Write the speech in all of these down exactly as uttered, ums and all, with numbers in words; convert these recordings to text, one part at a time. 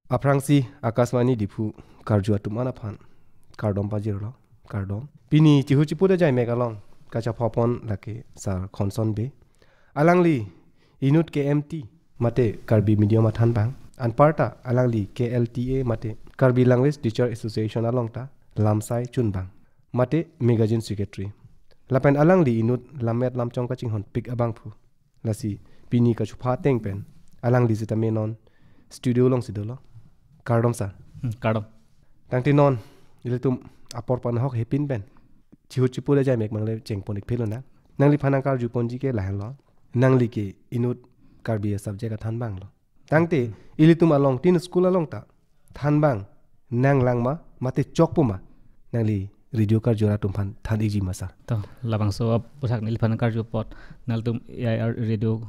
Aphrangsi Akashvani Diphu karju atum an aphan kardom pajirlo, kardom. Pini chihu chipu da jai mek along kachapha pon lake Sar Khonson Bey. Alangli inut K M T mate Karbi medium athan abang. Anparta alangli K L T A mate Karbi Language Teacher Association along ta lamsai chun abang mate magazine secretary. Lapen alangli inut lammet lamchong kachinghon pik abangphu. Lasi pini kachupha ateng pen alangli sitame non studio alongsi dolo. Kardom sir. Hmm, kardom. Tangte non ilitum apor panahok hepin pen chihu chipu da jai mek mangle cheng pon ik phelo na. Nangliphan nangkarju ponji ke lahenlo. Nangli ke inut Karbi subject athan abanglo. Tangte ilitum along tin school along ta than abang nanglang ma mate chokpo ma? Nangli radio karju atum aphan than ikji ma sir? To, labangso aputhak neliphan karju apot nangtum A I R radio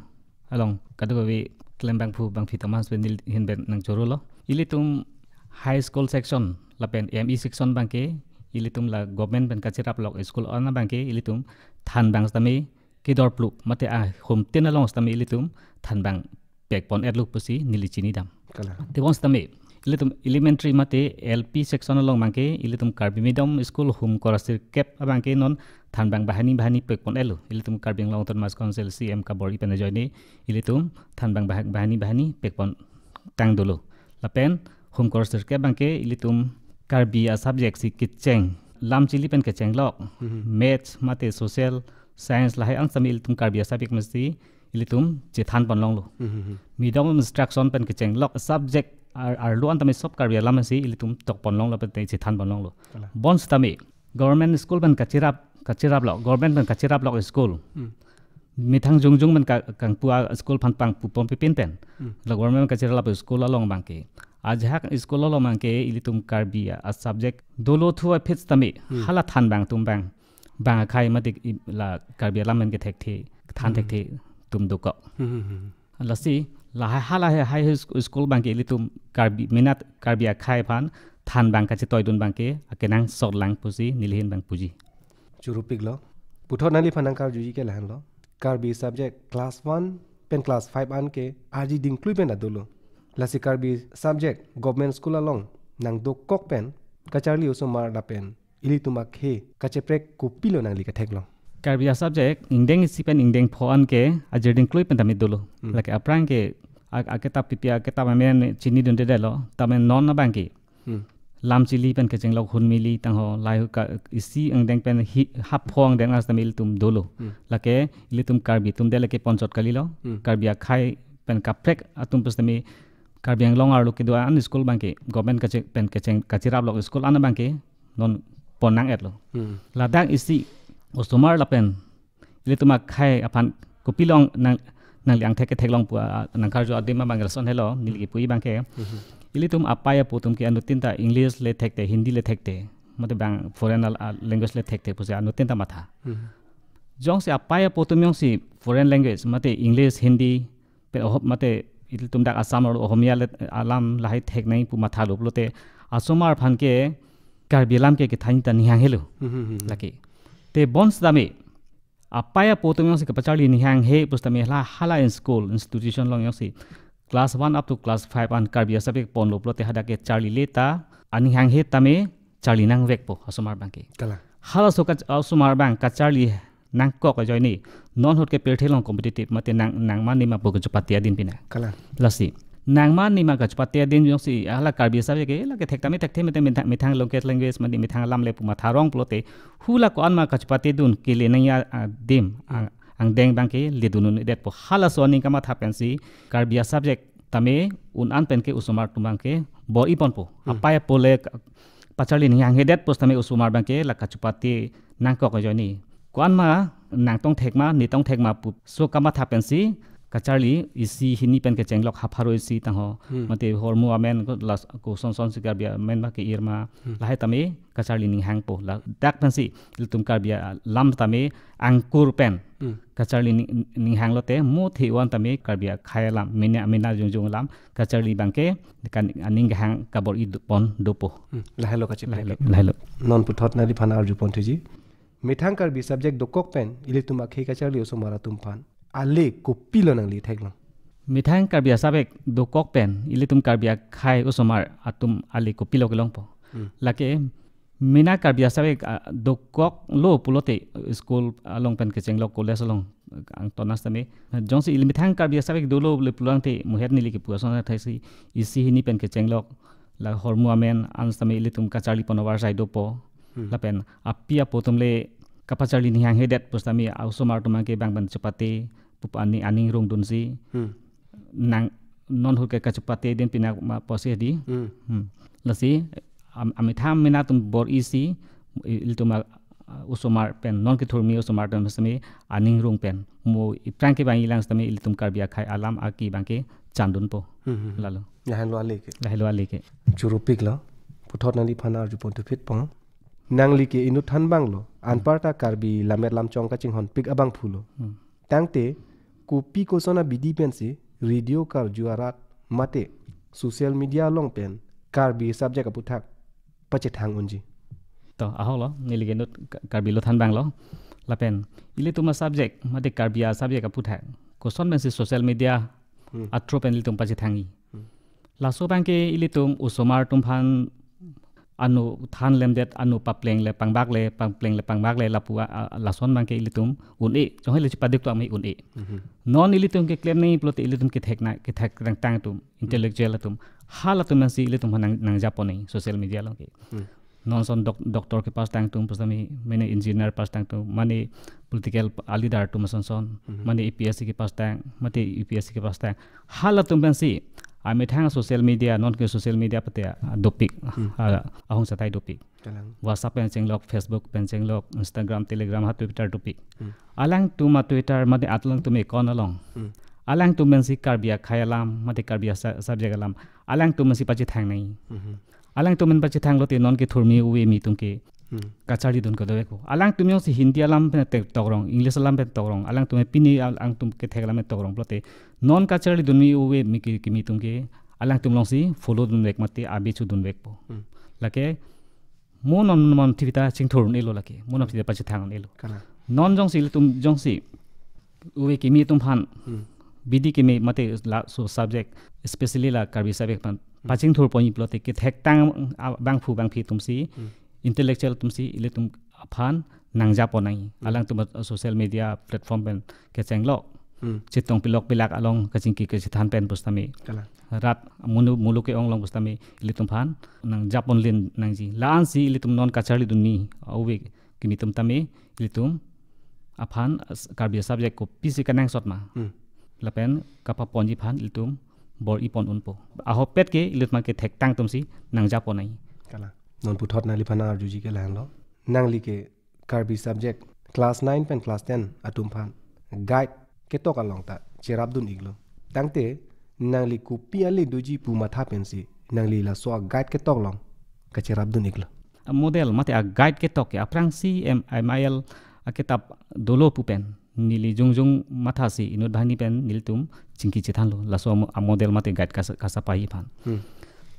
along kadokave klem abangphu bangphi Thomas pen neli ahin pen nangchorolo. Ilitum high school section lapen M E section abangke ilitum la government pen kachirap lok school an abangke ilitum than abang sitame kedorplu mate ahum tin along sitame ilitum than abang pek pon-etlo pusi neli chinidam. Kalang. Tebon sitame ilitum elementary mate L P section along abangke ilitum Karbi medium school hum kror sirkep abangke non than abang banghini banghini pek pon-etlo. Ilitum Karbi Anglong Autonomous Council C M kabor-i pen ajoine ilitum than abang bah-, banghini banghini pek pon tang dolo. Lapen hum kror sirkep abangke ilitum Karbi asubject si kecheng, lam chili pen kecheng lok, Mhm. maths mate social science lahai an sitame ilitum Karbi asubject masi ilitum chethan pon longlo. Mhm. Medium of instruction pen kecheng lok subject ar, arlo an tame sob Karbi alam si ilitum tok pon longlo pen te chethan pon longlo. Kalang. Bonsitame government school pen kachirap, kachirap lok, government pen kachirap lok school. Hmm. Methang jongjong pen ka, kangpu a school aphan pangpu pon pipin pen. Hmm. La government kachirap lok school along abangke ajahak school along abangke ilitum Karbi a, asubject dolo thu aphi sitame Hmm. hala than abang atum abang bang akhei mate i, la Karbi alam pen kethekthe, than Hmm. thekthe atum dokok. Hmm, hmm, hmm. Lasi lahai hala hai high school abangke ilitum Karbi minat Karbi akhei aphan than abang kachetoidun abangke akenangsot lang pusi neli ahin abang puji. Churu piklo. Puthot nangliphan nangkarjuji ke lahenlo. Karbi subject class one pen class five an ke arji dingklui pen ta dolo. Lasi Karbi subject government school along nangdokok pen kacharli osomar lapen ilitum akhei kacheprek kopilo nangli ketheklong? Karbi asubject ingdeng isi pen ingdeng pho an ke arji dingklui pen tame dolo. Hmm. Lake aphrang ke a, akitap pipi akitap amen chinidundedetlo. Tame non abangke Hmm. lam chili pen kecheng lok hunmili tangho lahai ka isi ingdeng pen hi hap pho ingdeng an sitame ilitum dolo. Hmm. Lake ilitum Karbi atum det lake ponchot kalilo. Hmm. Karbi akhei pen kaprek atum pusitame Karbi Anglong arlo kedo-an school abangke government kache, pen kecheng kachirap lok school an abangke non pon nang-etlo. Hmm. Ladak isi osomar lapen ilitum akhei aphan kopilo nang nangli angthek ketheklong pu a, nangkarju adim abang lason helo neli kipu abangke. Mhm. Ilitum apai apo atum ke anuttin ta English le thekte, Hindi le thekte, mate bang foreign al, al, language le thekte pusi anuttin ta matha. Mhm. Jongsi apai apo atum jongsi foreign language mate English, Hindi pen oho-, mate ilitum dak Assam arlo Ohomia le alam lahai theknang pu mathalo pulote asomar aphan ke Karbi alam ke kethan ta ninghang helo. Mhm, mhm, mhm. Lake. Tebon sitame apai apo atum jongsi kapacharli ninghanghe pusitame la hala in school institution along jongsi class one up to class five an Karbi asubject ponlo pulote hadak ke charlile ta aninghanghe tame charli nangvekpo asomar abangke. Kalang. Halaso ka, asomar abang kacharli nangkok ajoine non ahut ke pirthe along competitive mate nang, nangma nema pu kachupate adin pina. Kalang. Lasi nangma nema kachupate adin jongsi hala Karbi asubject ke lake thek tame thekthe mate methang, methang language, language mate methang alam le pu matharong pulote hula ko-an ma kachupatedun kele nangji adim ang, angdeng abangke ledun un-edetpo. Halaso aning kamatha pensi Karbi asubject tame un-an pen ke osomar atum abangke bor-i ponpo. Hmm. Apai apo le ka, pacharli ninghanghedetpo sitame osomar abangke la kachupate nangkok ajoine. Ko-an ma nangtong thekma, netong thekma pu so kamatha pensi kacharli isi hini pen kecheng lok hap pharo isi tangho. Hmm. Mate hormu amen ko las ko son son si Karbi amen ma ke-ir ma. Hmm. Lahai tame kacharli ninghangpo. Ladak pensi ilitum Karbi alam tame angkur pen Hmm. kacharli ning, ninghanglote mo the-o-an tame Karbi akhei alam mena, mena jongjong alam kacharli abangke kan aning kehang kabor-i do, pon dopo. Hmm. Lahelo kacheprek. Lahelo, lahelo. Non puthot nangliphan arju ponthuji. Methang Karbi subject dokok pen ilitum akhei kacharli osomar atum aphan ale kopilo nangli theklong? Methang Karbi asabjek dokok pen ilitum Karbi akhei osomar atum ale kopilo kelongpo. Hmm. Lake mena Karbi asabjek, ah, dokoklo pulote school along pen kechenglok, college along angtonas tame. Jongsi ili methang Karbi asabjek dolo le pulangte muhet neli kepu ason athaisi isi hini pen kechenglok, la hormu amen an tame ilitum kacharli pon avarsai dopo. Hmm. Lapen api apo atum le kapacharli ninghanghedet pusitame osomar atum ke bang bang chepate pup ani aning rung dunsi. Hmm. Nang non hur ke kachepate din pinak ma posi di. Hmm. Hmm. Lasi am-, amethang mena atum bor-isi ilitum a-, a-, osomar pen non kethurmi osomar atum sitame aning rung pen mo iphrang ke bang ilang sitame ilitum Karbi akhei alam aki bang ke chandunpo. Hmm, hmm, hmm. Lalo. Lahenlo ale ke. Lahenlo ale ke. Choro piklo. Puthot nangliphan arjupon thuphit pong. Nangli ke inut thanbanglo. Anparta Karbi lammet lamchong kachinghonpik abangphulo. Hmm. Tangte kopi koson abidi pensi radio karju arat mate social media along pen Karbi subject aputhak pachethang unji? To, ahoklo, neli ke inut Ka-, Karbi lo thanbanglo. Lapen ilitum asubject mate Karbi asubject aputhak koson pensi social media Hmm. athro pen ilitum pachethangji. Hmm. Laso bang ke ilitum osomar atum aphan anu than lemdet, anu papleng le pangbak le, papleng le pangbak le lapu a, a, lason bang ke ilitum un-e. Chonghai le chipadik to ami un-e. Mhm. Non ilitum keklem nangji pulote ilitum kethek na, kethek rengtang atum, Hmm. intellectual atum. Halatum pensi ilitum aphan nang, nangjapon nangji social media along ke. Hmm. Non ason doc-, doctor kepass tang atum pusitame, mane engineer pass tang atum, mane political leader atum ason son, Mhm. mane A P S C kepass tang, mate U P S C kepass tang. Halatum pensi amethang social media, non ke social media pate, ah, dopik, Hmm. ah, ahong satai dopik. Kalang. WhatsApp pen chenglok, Facebook pen chenglok, Instagram, Telegram, ha Twitter dopik. Hmm. Alangtum a-Twitter mate alangtum account along. Hmm. Alangtum pensi Karbi akhei alam, mate Karbi asa-, subject alam. Alangtum pensi pachethang nangji. Mhm. Alangtum pen pachethang lote non kethurmi ove mi atum ke Hmm. kacharli dun kedo vekpo. Alangtum jongsi Hindi alam pen te tokrong, English alam pen tokrong, alangtum pini al-, alangtum kethek alam pen tokrong pulote non kacharli dunmi ove mi ke, kimi atum ke alangtum alongsi follow dun vek mate abi chu dun vekpo. Hmm. Lake mo non mon thipita chingthur un-elo lake. Mo non thipita pachethang un-elo. Kalang. Non jongsi ilitum jongsi ove kimi atum aphan Hmm. bidi kimi mate laso subject, especially la Karbi subject aphan Hmm. pachingthur ponji pulote kethektang, ah, bangphu bangphi atumsi, Hmm. intellectual atumsi ilitum aphan nangjapon nangji. Hmm. Alangtum a-, social media platform pen kechenglok. Hmm. Chetong pilok pilak along kachingki kachethan pen pusitame. Kalang. Rat munu-, muluk ke-ong along pusitame ilitum aphan nangjapon lin nangji. La-ansi ilitum non kacharli dunmi ove kimi atum tame ilitum aphan as-, Karbi subject kopisi kenangsot ma. Hmm. Lapen kapaponji aphan ilitum bor-ipon unpo. Ahokpet ke ilitum kethektang atumsi nangjapon nangji. Kalang. Non puthot nangliphan arjuji ke lahenlo. Nangli ke Karbi subject class nine pen class ten atum aphan guide ketok along ta cherap dun-iklo. Tangte nangli kopi ale doji pu matha pensi nangli laso a-guide ketok along kacherap dun-iklo. A-model mate a-guide ketok ke aphrangsi M-, M I L akitap dolo pu pen neli jongjong mathasi inut banghini pen nelitum chingki chethanlo. Laso a-mo-, a-model mate guide kas-, kasapaji aphan. Hmm.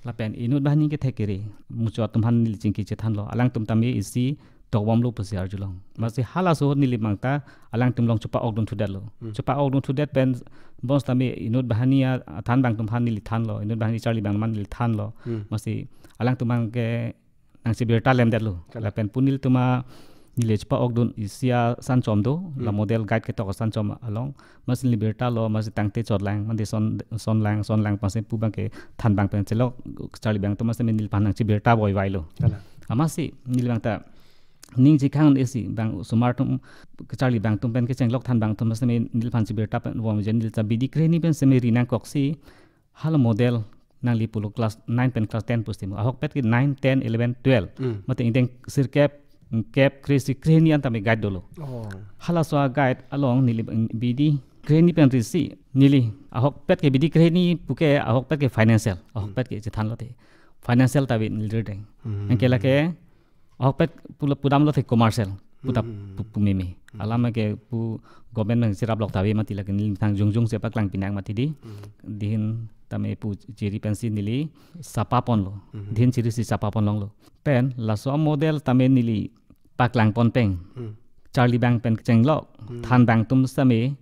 Lapen inut banghini kethek kere muchot atum aphan neli chingki chethanlo. Alangtum tame isi tokbomlo pusi arjulong. Masi halaso neli abang ta alangtum along chepa-ok dun thudetlo. Hmm. Chepa-ok dun thudet pen bonsitame inut banghini a-, athanbang atum aphan neli thanlo. Inut banghini charlibang aphan neli thanlo. Hmm. Masi alangtum abang ke nangchebirta lemdetlo. Kalang. Lapen pu nelitum a neli chepa-ok dun isi asanchom do, la Hmm. model guide ketok asanchom along. Masi neli birtalo, masi tangte chotlang, masi son, sonlang, sonlang, masi pu abang ke thanbang pen chelok, charlibang atum masi neliphan nangchebirta boivailo. Kalang. Amatsi neli abang ta ning chikhang isi bang osomar atum, charlibang atum pen kechenglok thanbang atum masi neliphan chebirta pen vom jen neli ta bidi krehini pen seme ri nangkoksi, hala model nangli pulo class nine pen class ten pusitame. Ahokpet ke nine, ten, eleven, twelve. Hmm. Mate ingdeng sirkep, kep, kre-isi, krehini an tame guide dolo. Oh. Halaso a-guide along neli bidi krehini pen risi neli ahokpet ke bidi krehini puke ahokpet ke financial. Ahokpet ke chethanlote financial ta ave neli rideng. Hmm. Anke lake ahokpet pulo pudamlote commercial puta Hmm. pu-, pumeme. Hmm. Alam ke pu government nangcherap lok ta ave mati, lake neli methang jongjong si paklang pinak mati di. Hmm. Dihin tame pu chiri pensi neli sapaponlo. Hmm. Dihin chirisi sapapon longlo. Pen laso model tame neli paklangpon pen. Hmm. Charlibang pen chenglok. Hmm. Thanbang atum tame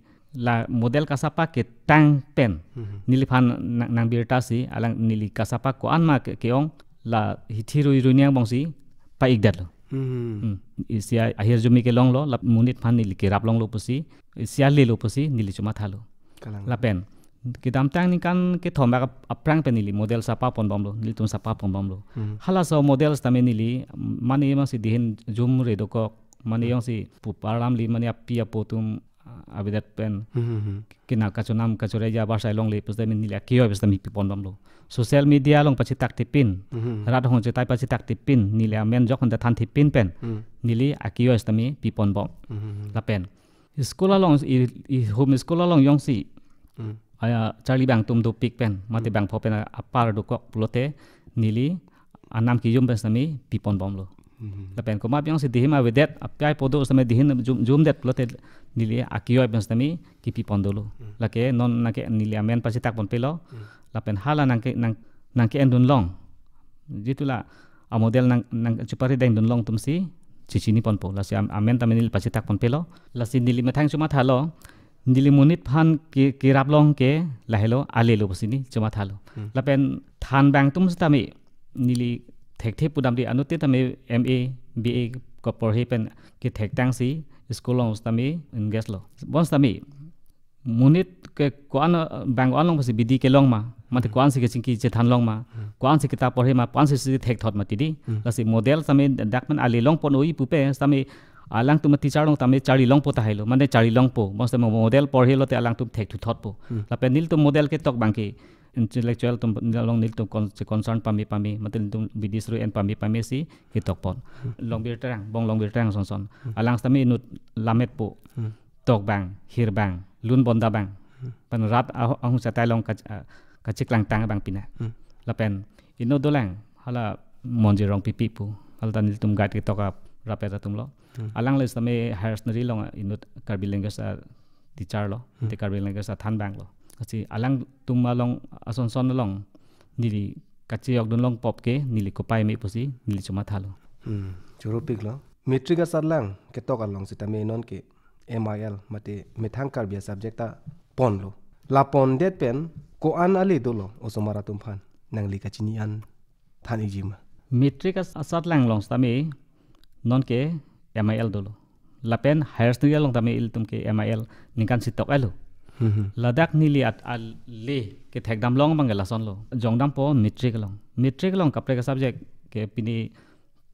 la model kasapa ketang pen. Hmm. Neliphan nang, nang birta si, alang neli kasapa ko-an ma ke, ke-ong, la hithi rui rui niang bong si, pa-ikdet lo. Hmm. Hmm. Isi a-, ahirjume kelong lo, la monit aphan neli kerap longlo pusi, isi ale lo pusi, neli chomatha lo. Kalang. Lapen, kedamtang ningkan kethom bak ap-, aphrang pen neli model sapa ponbom lo, nelitum sapa ponbom lo. Hmm. Halaso model sitame neli, mane ma si dihin jumre dokok, mane Hmm. jongsi pu parlam li, mane api apo atum, ah, avedet pen, Hmm, hmm, hmm. kena kachonam kachoreja barsai longle pusitame neli akiyoi pusitame piponbom lo. Social media along pachitak tipin, Hmm. rat hong chetai pachitak tipin, neli amen jok handa than tipin pen, Hmm. neli akiyoi sitame piponbom. Hmm, hmm, hmm. Lapen, school along, i, i home school along jongsi, Hmm. aya, charli bang atum dopik pen, mate Hmm. bangpho pen apar dokok pulote, neli anam kejum pen sitame piponbom lo. Hmm. Lapen komat jongsi dihin avedet, api apo do sitame dihin jum, jumdet pulote, neli akiyoi pen sitame kepipon dolo. Hmm. Lake non nangke neli amen pachitak ponpe lo. Hmm. Lapen hala nangke, nang, nangke-endun long. Jitu la amodel nang, nang chupari dengdun long atum si, chechini ponpo. Lasi am-, amen tame neli pachitak ponpe lo. Lasi neli methang chomatha lo. Neli monit aphan ke, kerap long ke, lahelo, ale lo pusi neli chomatha lo. Hmm. Lapen than bang atum sitame, neli thekthe pudam di anut te tame M A, B A ko porhe pen kethektang si, school along sitame engage lo. Bonsitame, monit ke ko-an, eh, bang ko-an long pusi bidi kelong ma, mate Hmm. ko-an si kechingki chethan long ma, Hmm. ko-an si kitap porhe ma, ko-an si si thekthot ma tidi. Hmm. Lasi model sitame dak pen ale longpon oi pupe, sitame alangtum teacher along tame charli longpo tahai lo, mane charli longpo, bonsitame model porhe lote alangtum thekthuthotpo. Hmm. Lapen nelitum model ketok bang ke, intellectual atum along nelitum kon-, si concern pame pame, mate nelitum bidi suru en pame pame si ketokpon. Hmm. Longbir Terang, bong Longbir Terang sonson. Hmm. Alang sitame inut lammetpo. Hmm. Tok bang, hir bang, lun bonda bang. Hmm. Pen rat ah-, ahung satai along kach-, ah, kachiklangtang bang pina. Hmm. Lapen inut dolang, hala Monjir Rongpipi pu. Hala ta nelitum guide ketok a-rapport atum lo. Hmm. Alang le sitame higher secondary along inut Karbi language a-teacher lo. Hmm. Te Karbi language athan bang lo. Lasi alangtum along asonson along neli kachejokdun long pop ke neli kopai me pusi neli chomatha lo. Hmm. Choro pik lo. Matric asatlang ketok along sitame non ke M I L mate methang Karbi a-subject ta ponlo. La pondet pen ko-an ale dolo osomar atum aphan, nangli kachini an than-ikji ma? Matric as-, asatlang along sitame non ke M I L dolo. Lapen higher secondary along tame ilitum ke M I L ningkan sitok alo. Hmm. Ladak neli at ale kethekdam long bang ke lason lo. Jongdampo matric along. Matric along kaprek a-subject ke pini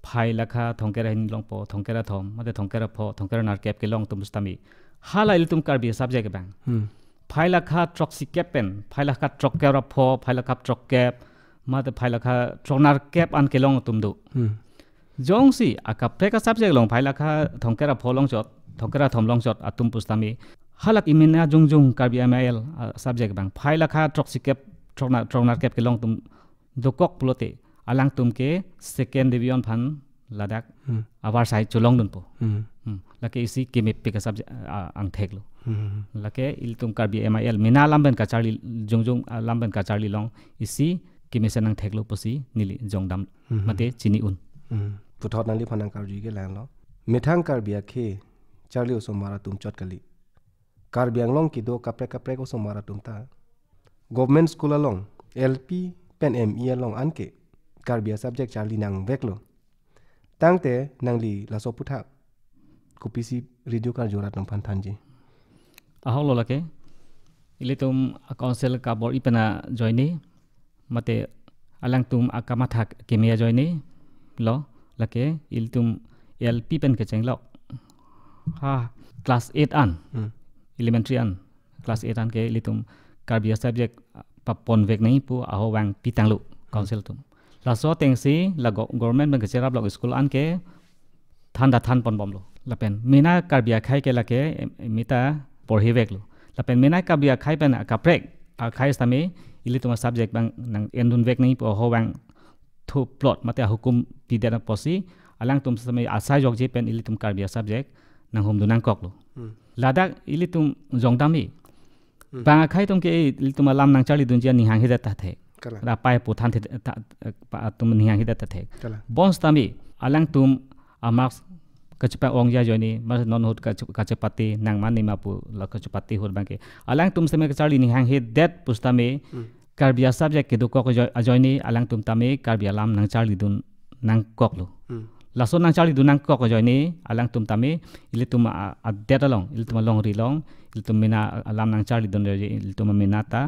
phai lakha thomkep ra hini longpo, thomkep ra thom, mate thomkep ra pho, thomkep ra nerkep kelong atum sitame. Hala ilitum Karbi a-subject bang. Hmm. Phai lakha throksikep pen, phai lakha throkkep ra pho, phai lakha throkkep, mate phai lakha throknerkep an kelong atum do. Hmm. Jongsi akaprek a-subject along phai lakha thomkep ra pho longchot, thomkep ra thom longchot atum pusitame, hala imena jongjong Karbi M I L a-subject bang, phai lakha throksikep, throkner-, throknerkep kelong atum dokok pulote, alangtum ke second division aphan ladak Hmm. avarsai cholongdunpo. Hmm. Hmm. Lake isi kemepik a-subject, ah, angthek lo. Hmm. Lake ilitum Karbi M I L mena alam pen kacharli, jongjong alam pen kacharli along isi kemesen angthek lo pusi neli jongdam Hmm. mate chini un. Hmm. Puthot nangliphan nangkarju ke lang lo. Methang Karbi akhei charli osomar atum chot kali. Karbi Anglong kedo kaprek kaprek osomar atum ta government school along L P pen M E along anke Karbi a-subject charli nangveklo. Tangte nangli laso aputhak kopisi radio karjurat nangphan thanji? Ahok lo lake. Ilitum a-council kabor-i pen ajoine, mate alangtum akamathak keme ajoine lo, lake ilitum L P pen kechenglok. Ha, class eight an, Hmm. elementary an, class eight an ke ilitum Karbi a-subject paponvek nangji pu ahok vang pitanglo council atum. Laso atengsi la go-, government pen kacheraplok school an ke than ta thanponbomlo. Lapen mena Karbi akhei ke lake, em, meta porhiveklo. Lapen mena Karbi akhei pen akaprek akhei sitame ilitum a-subject bang nang-endunvek nangji pu ahok vang thuplot mate ahukum pidet apotsi alangtum sitame asai jokje pen ilitum Karbi a-subject nanghumdun nangkoklo. Hmm. Ladak ilitum jongdamji. Hmm. Bang akhei atum ke ilitum alam nangcharlidunji aning hanghedet ta thek. Kalang. Ra pai pu than the ta, pa atum ning hanghedet ta thek. Kalang. Bonsitame alangtum a-marks kachepa-ongji ajoine, mar non ahut kache-, kachepate nangma nema pu la kachepate ahut abangke. Alangtum seme kacharli ning hanghedet pusitame, Hmm. Karbi a-subject kedokok ajoine, ajoine alangtum tame Karbi alam nangcharlidun nangkoklo. Hmm. Laso nangcharlidun nangkok ajoine alangtum tame ilitum a-, adet along, ilitum alongri along, ilitum mena alam nangcharlidun ajoine ilitum mena ta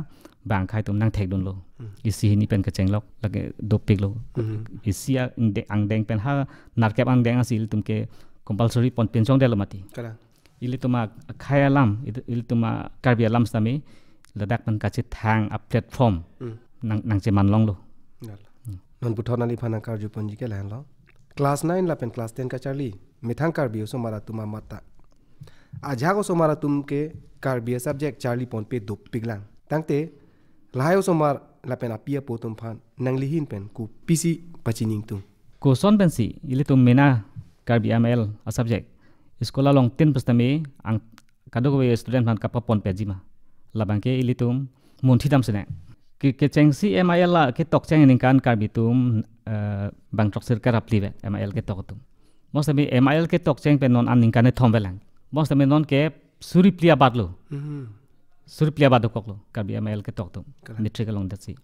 bang akhei atum nangthekdunlo. Hmm. Isi hini pen kechenglok, lake dopiklo. Hmm. Isi angdeng, angdeng pen ha nerkep angdeng asi ilitum ke compulsory pon pinchongdetlo mati. Kalang. Ilitum akhei alam, il-, ilitum a-Karbi alam sitame ladak pen kachethang a-platform Hmm. nang, nangcheman longlo. Kalang. Hmm. Non puthot nangliphan nangkarjuponji ke lahenlo. Class nine lapen class ten kacharli methang Karbi osomar atum amat ta ajahak osomar atum ke Karbi a-subject charliponpe dopiklang. Tangte lahai osomar lapen api apo atum aphan nangli ahin pen kopisi pachiningtung? Koson pensi ilitum mena Karbi M I L a-subject school along tin pusitame ang kadokave student aphan kapaponpetji ma? Labangke ilitum munthi dam sene. Ke, kechengsi M I L a ketokcheng ningkan Karbi atum, eh, bang throksi kerap phli vet M I L ketok atum. Bonsitame M I L ketokcheng pen non an ningkan kethom vetlang. Bonsitame non ke suri phli abatlo. Hmm. Suri phli abat dokoklo Karbi M I L ketok atum. Kalang. Matric along detsi.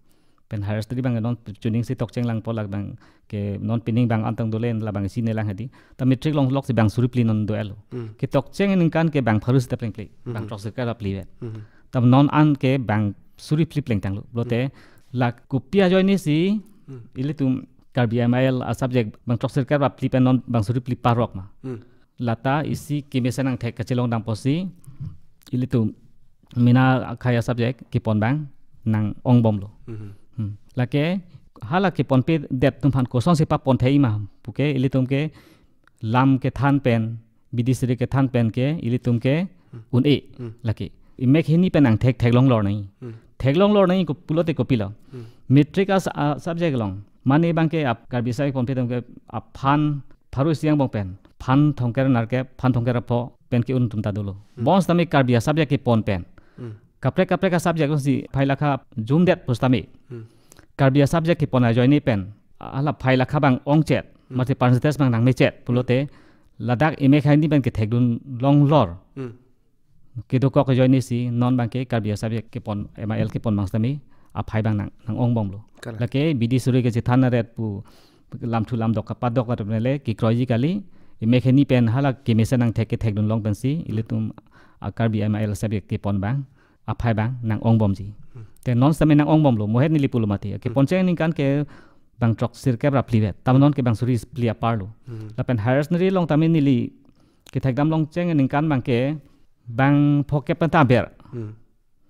Pen higher study abang non chuning si tokcheng lang polak abangke non pining bang antang dolen labang isi nelang hadi. Ta matric along loksi bang suri phli non do-etlo. Hmm. Ketokcheng ningkan ke bang pharo sita plengple. Hmm. Bang throksi kerap phli vet. Hmm. Ta non an ke bang suri phli plengtanglo. Pulote Hmm. la kopi ajoine si Hmm. ilitum Karbi M I L a-subject bang throksi kerap phli pen non bang suri phli parok ma? Hmm. Lata isi kemesen angthek kachelong dam apotsi ilitum mena akhei a-subject kepon abang nang-ongbomlo. Mhm. Hmm. Lake hala keponpedet atum aphan kosonsi paponthek-i ma puke ilitum ke lam kethan pen, bidi suri kethan pen ke ilitum ke Hmm. un-e. Hmm. Lake imek hini pen angthek theklong lor nangji. Hmm. Theklong lor nangji ko pulote kopilo? Hmm. Matric a, a-subject along mane abangke ap Karbi a-subject ponpe atum ke aphan pharo isi angbong pen phan thomkep nerkep, phan thomkep ra pho pen ke-un atum ta dolo. Hmm. Bonsitame Karbi a-subject kepon pen Hmm. kaprek kaprek a-subject si phai lakha jumdet pusitame Hmm. Karbi a-subject kepon ajoine pen hala phai lakha abang ongchet, Hmm. mate percentage abang nangmechet pulote ladak imek hini pen kethekdun long lor Hmm. kedokok ajoine si non abangke Karbi a-subject kepon M I L kepon abang sitame aphai abang nang, nang-ongbomlo. Kalang. Lake bidi suri kachethan aret pu lamthu lamdok kapadok aret le kekroiji kali. Imek hini pen hala kemesen angthek kethekdun long pensi ilitum a-Karbi M I L a-subject kepon abang aphai abang nang-ongbomji. Hmm. Te non sitame nang-ongbomlo, mohet neli pulo mati. Keponcheng ningkan ke bang throksi kerap phli vet. Ta Hmm. non ke bang suri phli aparlo. Hmm. Lapen higher secondary along tame neli kethekdam longcheng ningkan abangke bang phokep pen ta ber. Hmm.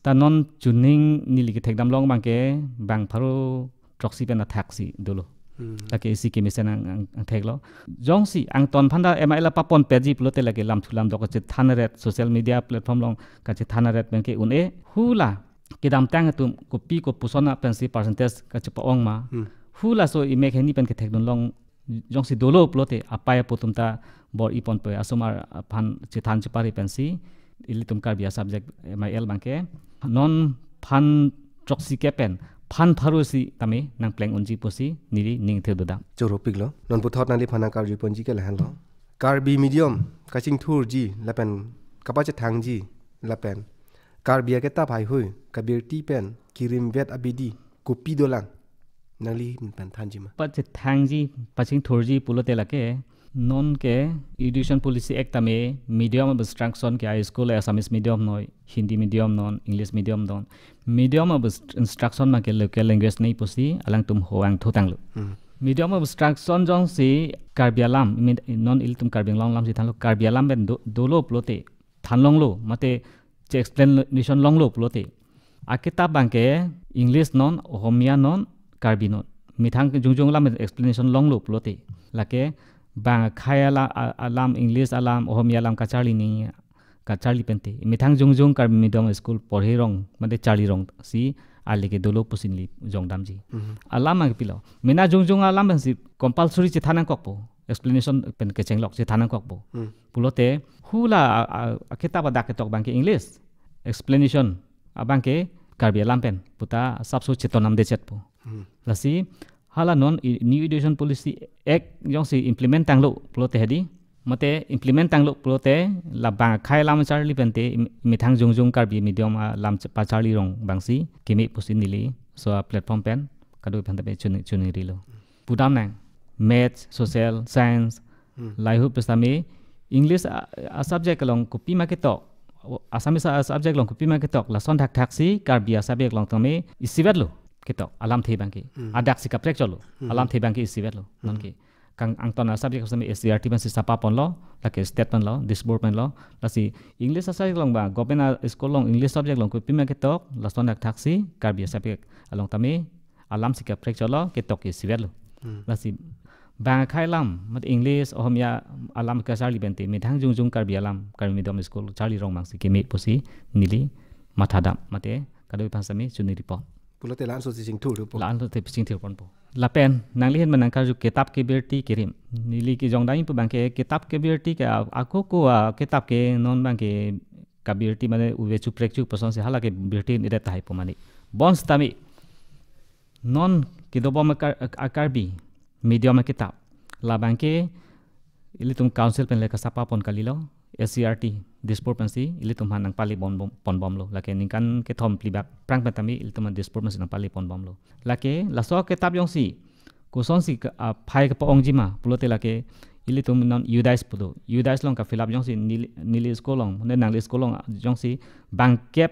Ta non chuning neli kethekdam long abangke bang pharo throksi pen athaksi dolo. Hmm. Lake isi kemesen ang, ang, angtheklo. Jongsi angton aphan ta M I L a paponpetji pulote lake lamthu lamdok kachethan aret, social media platform along kachethan aret pen ke un-e. Hula kedamtang atum kopi kopuson a pensi percentage kachepa-ong ma. Hmm. Hulaso imek hini pen kethekdun long jongsi dolo pulote apei apo atum ta bor-iponpe, asomar aphan chethan chepari pensi ilitum Karbi a-subject M I L abangke non phan throksi kep pen phan pharo sitame nangpleng unji pusi neli ning thedodam. Choro piklo. Non puthot nangliphan nangkarjuponji ke lahenlo. Karbi medium kachingthurji lapen kapachethangji lapen Karbi aketap heihui kabirti pen kerimvet abidi kopi dolang? Nangli ahin pen thanji ma? Pachethangji, pachingthurji pulote lake non ke Education Policy Act tame medium of instruction ke a-school Assamese medium noi, Hindi medium non, English medium non. Medium of inst-, instruction abangke local language nei pusi alangtum ho-ang thotanglo. Hmm. Medium of instruction jongsi Karbi alam, imi-, non ilitum Karbi Anglong alam si thanlo, Karbi alam pen do-, dolo pulote thanlonglo, mate che-explanation longlo pulote aketap abangke English non, Ohomia non, Karbi non. Methang jongjong alam explanation longlo pulote lake bang akhei ala-, a-, alam, English alam, Ohomia alam kacharli ni, kacharli pente methang jongjong Karbi medium school porhi rong mate charli rongsi ale ke dolo pusi neli jongdamji. Mhm. Alam abangke pilo? Mena jongjong alam pensi compulsory chethan nangkokpo, explanation pen kechenglok chethan nangkokpo. Hmm. Pulote hula a, a, aketap adak ketok abangke English, explanation abangke Karbi alam pen puta sapso cheton namdechetpo. Hmm. Lasi hala non i-, New Education Policy Act jongsi implement tanglo pulote hedi Mate implement tanglo pulote la bang akhei alam charli pen te im-, methang jongjong Karbi medium alam ch-, pacharli rong abangsi keme pusi neli laso a-platform pen kadokave aphanta pen chini, chiningrilo. Pudamnang, maths, social, science, Hmm. lahai ahut pusitame English a, a-subject along kopima ketok, o, Assamese a-subject along kopima ketok, lason thakthaksi Karbi a-subject along tame isivetlo ketok, alamthe abangke. Hmm. Adaksi kaprek chotlo, Hmm. alamthe abangke isivetlo, Hmm. nonke. Kang angton a-subject sitame S C E R T pensi sapa ponlo, lake state penlo, district board penlo, lasi English a-subject along ba, government a-school along English subject along kopima ketok, lason thakthaksi Karbi a-subject along tame alamsi kaprek chotlo, ketok isivetlo. Hmm. Lasi bang akhei alam, mat English, Ohomia alam kacharli pen te methang jongjong Karbi alam, Karbi medium school charli rong abangsi keme pusi neli mathadam, mate kadokave aphanta sitame chiningripon. Pulote la-anso si chingthurpo. La-anso si chingthurponpo. Lapen nangli ahin ma nangkarju kitap kebirti kerim. Neli kejongdam pu abangke kitap kebirti ke a-, ako ko a-kitap ke non abangke kabirti mane uve chuprek chuk puson si hala kebirti ni det tahai pu mane. Bonsitame non kedobom a-Kar-, a-Karbi medium akitap, labangke ilitum council pen le kasapa pon kalilo, S C E R T district board pensi ilitum aphan nangpale pon bom, pon bomlo. Lake ningkan kethom phli bak aphrang pen tame ilitum district board pensi nangpale pon bomlo. Lake laso akitap jongsi kosonsi ka, aphai kapa-ongjima pulote lake ilitum non UDISE pu do. UDISE along ka-fill up jongsi neli, neli school along, ne nangli school along jongsi bangkep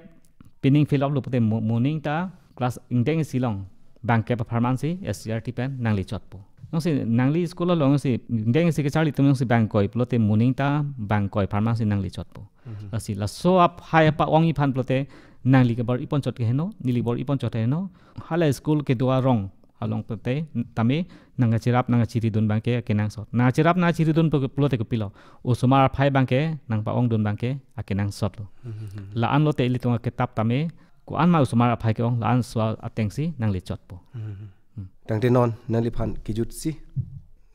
pining fill up lo pute mo-, moning ta class ingdeng isi along bangkep apharman si S C E R T pen nangli chotpo. Jongsi nangli school along si ingdeng isi kacharli atum jongsi bangkoi pulote moning ta bangkoi apharman si nangli chotpo. Mhm. Lasi laso aphai apa-ongji aphan pulote nangli kebor-ipon chot ke heno, neli bor-ipon chot heno. Hala school kedo arong along pute tame nangkacherap nangkachiridun abangke akenangsot. Nangkacherap nangkachiridun pu-, pulote kopilo, osomar aphai abangke nangpa-ongdun abangke akenangsotlo. Hmm. La-anlote ilitum akitap tame ko-an ma osomar aphai ke-ong, la-anso atengsi nangli chotpo. Hmm. Hmm. Tangte non nangliphan kejutsi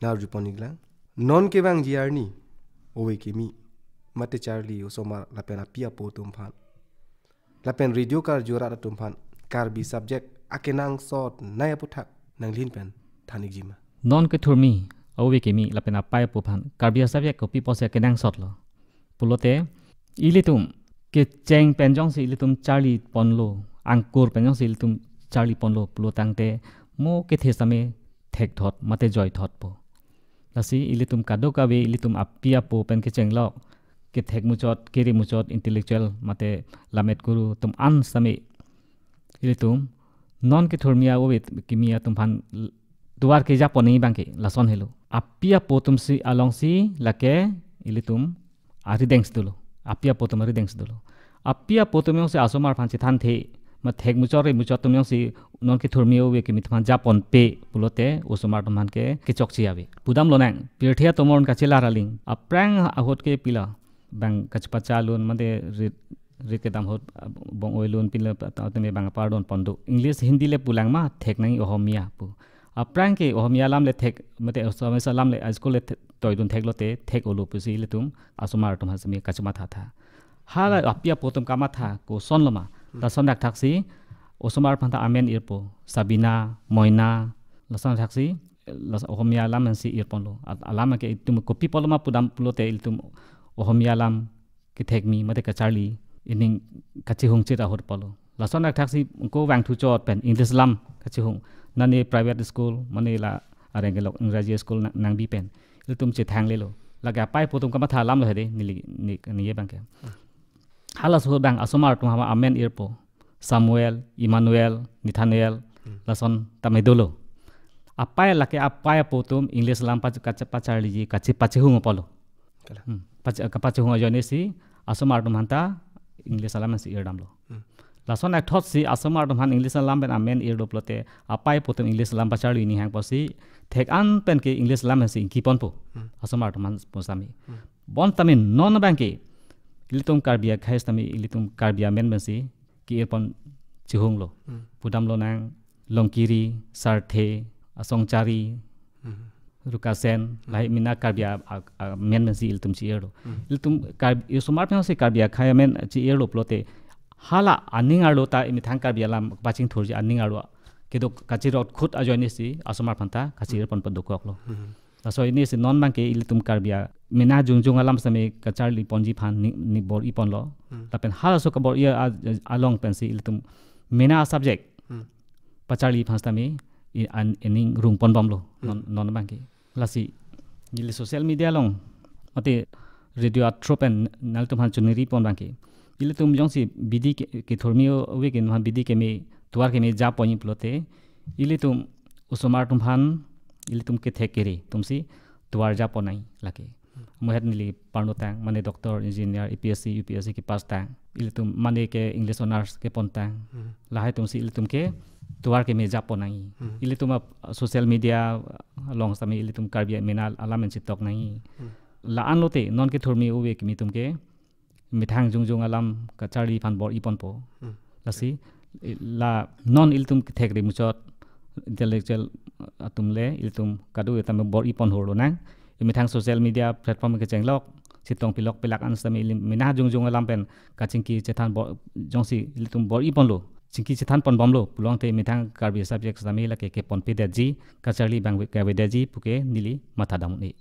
nang-arjupon iklang. Non kevangji arni ove kimi mate charli osomar lapen api apo atum aphan, lapen radio karju rat atum aphan Karbi subject akenangsot nai aputhak nangli ahin pen than ikjima? Non kethurmi, ove kimi lapen apai apo aphan Karbi a-subject kopi pusi akenangsotlo pulote, ilitum kecheng pen jongsi ilitum charli ponlo, angkur pen jongsi ilitum charli ponlo pulo tangte mo kethe sitame thekthot mate joithotpo. Lasi ilitum kadokave ilitum api apo pen kechenglok, kethek muchot, kere muchot, intellectual mate lammet guru atum an sitame ilitum non kethurmi a-ove kimi atum aphan tovar kejapon abangke lason helo. Api apo atumsi alongsi lake ilitum arideng si dolo. Api apo atum arideng si dolo. Api apo atum jongsi asomar aphan chethanthe, ma thek muchot re muchot atum jongsi non kethurmi ove kimi atum aphan japonpe pulote osomar atum aphan ke kechokche ave. Pudamlonang, pirthe atomon kachelar aling, aphrang ahut ke pila, bang kachepacha alun mate rit, rit kedam ahut, ah, bong-oi alun pinle ta tame bang apar donpon do. English, Hindi le pulang ma, thek nang Ohomia pu. Aphrang ke Ohomia alam le thek, mate Assamese alam le, ah, school le the-, toidun theklote thek-olo pusi ilitum asomar atum aphan sitame kachemathatha. Hala api apo atum kamatha, kosonlo ma? Hmm. Lason thakthaksi osomar aphanta amen irpo, Sabina, Moina, lason thakthaksi, las-, Ohomia alam ansi irponlo. At-, alam ke itum kopi apotlo ma pudam pulote ilitum Ohomia alam kethekmi mate kacharli, ining kachehung chit ahut apotlo. Lason thakthaksi ko vangthu chot pen English alam kachehung. Nane private school, mane la areng kelok Ingraji school nang, nangbi pen ilitum chethanglelo. Lake apai apo atum kamatha alamlo hedi, neli, ni, ni abangke. Halaso ahut bang asomar atum aphan amen irpo, Samuel, Emmanuel, Nathaniel, Hmm. lason tame dolo. Apai, lake apai apo atum English alam pach-, kache-, pacharliji, kache-, pachehung apotlo. Kalang. Hmm. Pach-, kapachehung ajoinesi asomar atum aphanta English alam ansi irdamlo. Hmm. Lason akthotsi asomar atum aphan English alam pen amen irlo pulote apai apo atum English alam pacharli ni hang pusi thek-an pen ke English alam ansi ingkiponpo. Hmm. Asomar atum aphan pusitame. Hmm. Bonta min non abangke ilitum Karbi akhei sitame ilitum Karbi amen pensi ke-irpon chehunglo. Hmm. Pudamlonang Longkiri, Sarthe, Asongchari, Hmm. Rukasen, Hmm. lahai mina Karbi a, a, amen pensi ilitum che-irlo. Hmm. Ilitum Karbi, osomar pensi Karbi akhei amen che-irlo pulote hala aning arlo ta imethang Karbi alam pachingthurji aning arlo kedo kachirot khut ajoinesi asomar aphanta kache-irpon padokoklo. Hmm. Laso ini si non abangke ilitum Karbi amena jongjong alam sitame kacharli ponji aphan ni, ni bor-i ponlo. Hmm. Lapen halaso kabor-i a-, along pensi ilitum mena subject Hmm. pacharli aphan sitame i an ening rung ponbomlo. Hmm. Non, non abangke. Lasi neli social media along mate radio a-through pen nangtum aphan choningri pon abangke, ilitum jongsi bidi ke, kethurmi ove kimi aphan bidi keme, tovar keme japonji pulote, ilitum osomar atum aphan ilitum kethek kere atumsi tovar japon nangji lake. Mohet neli parnotang, mane doctor, engineer, A P S C, U P S C kepass tang, ilitum mane ke English honours kepontang. Hmm. Lahai atumsi ilitum ke tovar keme japon nangji. Hmm. Ilitum a social media along sitame ilitum Karbi amena alam pen chitok nangji. Hmm. La-an lote non kethurmi ove kimi atum ke methang jongjong alam kacharli aphan bor-i ponpo. Hmm. Lasi, i-, la non ilitum kethek ri muchot intellectual atum le ilitum kado-kave tame bor-i pon hor lonang. I methang social media platform kechenglok, chetong pilok pilak an sitame ili mena jongjong alam pen kachingki chethan bor-, jongsi ilitum bor-i ponlo, chingki chethan ponbomlo pulote methang Karbi subject sitame lake keponpedetji, kacharli abang kavedetji puke neli matha dam un-e.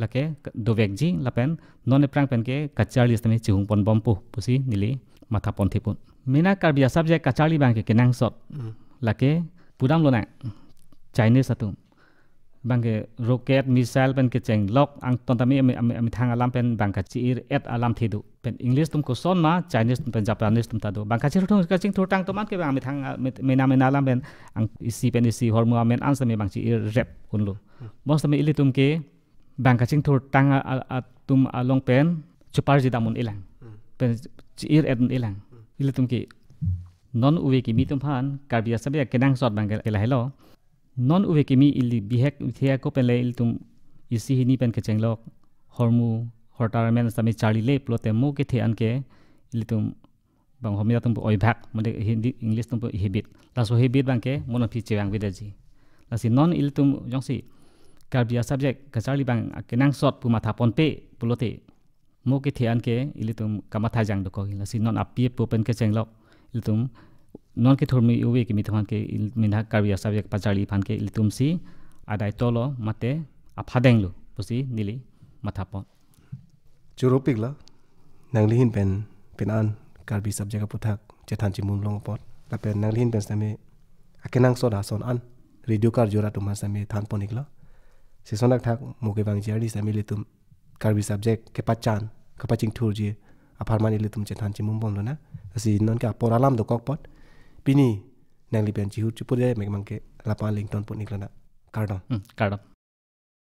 Lake dovekji lapen non aphrang pen ke kacharli sitame chihung ponbompo pusi neli matha ponthip un. Mena Karbi a-subject kacharli abangke kenangsot. Hmm. Lake pudam lonang, Chinese atum abangke rocket, missile pen kechenglok angton tame ame, ame, amethang alam pen bang kachi-ir-et alamthe do. Pen English atum koson ma, Chinese atum pen Japanese atum ta do. Bang kachingthur, kachingthurtang atum an ke bang amethang, ah, met-, mena mena alam pen ang isi pen isi hormu amen an sitame bang chi-ir-et unlo. Hmm. Bonsitame ilitum ke bang kachingthurtang a, a, atum along pen choparji dam un-elang. Hmm. Pen chi-ir-et un-elang. Hmm. Ilitum ke non ove kimi atum aphan Karbi a-subject kenangsot abangke lahelo. Non ove kimi ili bihek the ako pen le ilitum isi hini pen kechenglok hormu hortar amen sitame charlile pulote mo kethe an ke ilitum bang Ohomia atum pu oibhak, mane Hindi, English atum pu habit. Laso habit abangke mo non aphi chevangvedetji. Lasi non ilitum jongsi Karbi a-subject kacharli abang kenangsot pu matha ponpe pulote mo kethe an ke ilitum kamatha jang dokok. Lasi non api apo pen kechenglok ilitum non kethurmi ove kimi atum aphan ke il-, mena Karbi a-subject pacharli aphan ke ilitum si adai tolo mate aphadeng lo pusi neli matha pon. Choro-iklo, nangli ahin pen pini an Karbi subject aputhak chethan chimum long apot, lapen nangli ahin pen sitame akenangsot ason an radio karjur atum aphan sitame than pon-iklo. Lason thakthak mo kevangji arni sitame ilitum Karbi subject kepachan, kapachingthurji apharman ilitum chethan chimum bomlonang. Lasi non ke apor alam dokok apot, pini nangli pen chihur chipur je mek abangke lapu-an le ington pon-iklonang. Kardom. Hmm, kardom.